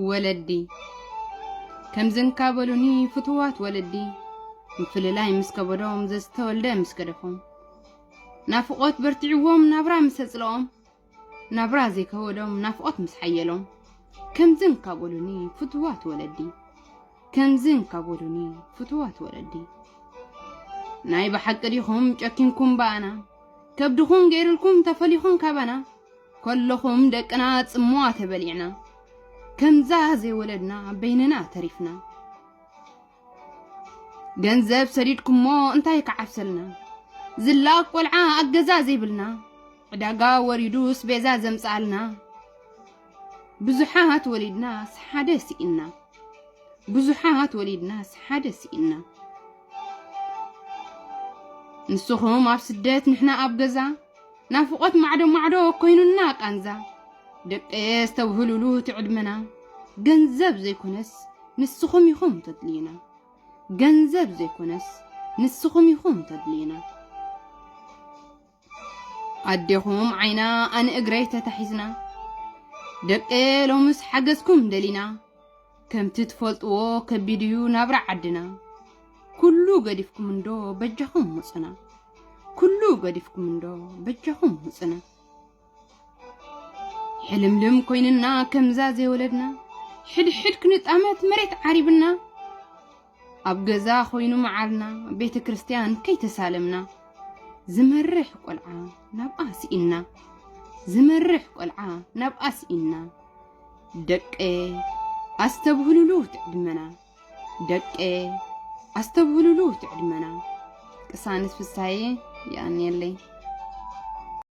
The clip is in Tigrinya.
ወለዲ ከምዝንካ በሉኒ ፍትዋት ወለዲ፣ ምፍልላይ ምስ ከበዶም ዘዝተወልደ ምስ ገደፎም፣ ናፍቖት በርቲዕዎም ናብራ ምስ ኣጽልኦም፣ ናብራ ዘይከበዶም ናፍቖት ምስ ሓየሎም፣ ከምዝንካ በሉኒ ፍትዋት ወለዲ፣ ከምዝንካ በሉኒ ፍትዋት ወለዲ። ናይ ብሓቂ ዲኹም ጨኪንኩም ብኣና፣ ከብድኹም ገይርልኩም ተፈሊኹም ካባና፣ ከለኹም ደቅና ጽምዋ ተበሊዕና፣ ከምዛ ዘይወለድና በይንና ተሪፍና። ገንዘብ ሰዲድኩሞ እንታይ ክዓብሰልና፣ ዝላእ ቆልዓ ኣገዛ ዘይብልና፣ ዕዳጋ ወሪዱ ስቤዛ ዘምጽኣልና። ብዙሓት ወሊድናስ ሓደ ስኢና፣ ብዙሓት ወሊድናስ ሓደ ስኢና። ንስኹም ኣብ ስደት ንሕና ኣብ ገዛ፣ ናፍቖት ማዕዶ ማዕዶ ኮይኑና ቃንዛ። ደቀየ ኣስተብህሉሉ እቲ ዕድመና፣ ገንዘብ ዘይኮነስ ንስኹም ኢኹም ተድልዩና፣ ገንዘብ ዘይኮነስ ንስኹም ኢኹም ተድልዩና። ኣዴኹም ዓይና ኣነ እግረይ ተታሒዝና፣ ደቀየ ሎምስ ሓገዝኩም ደሊና። ከምቲ ትፈልጥዎ ከቢድ እዩ ናብራ ዓድና፣ ኩሉ ገዲፍኩም እንዶ በጃኹም ምጹና፣ ኩሉ ገዲፍኩም እንዶ በጃኹም ምጹና። ሕልምልም ኮይንና ከምዛ ዘይወለድና፣ ሕድሕድ ክንጣመት መሬት ዓሪብና፣ ኣብ ገዛ ኮይኑ መዓልና ቤተ ክርስቲያን ከይተሳለምና፣ ዝመርሕ ቆልዓ ናብኣ ስኢና፣ ዝመርሕ ቆልዓ ናብኣ ስኢና። ደቀ ኣስተብህሉሉ ትዕድመና፣ ደቀ ኣስተብህሉሉ ትዕድመና። ቅሳነት ፍሳዬ የቐንየለይ።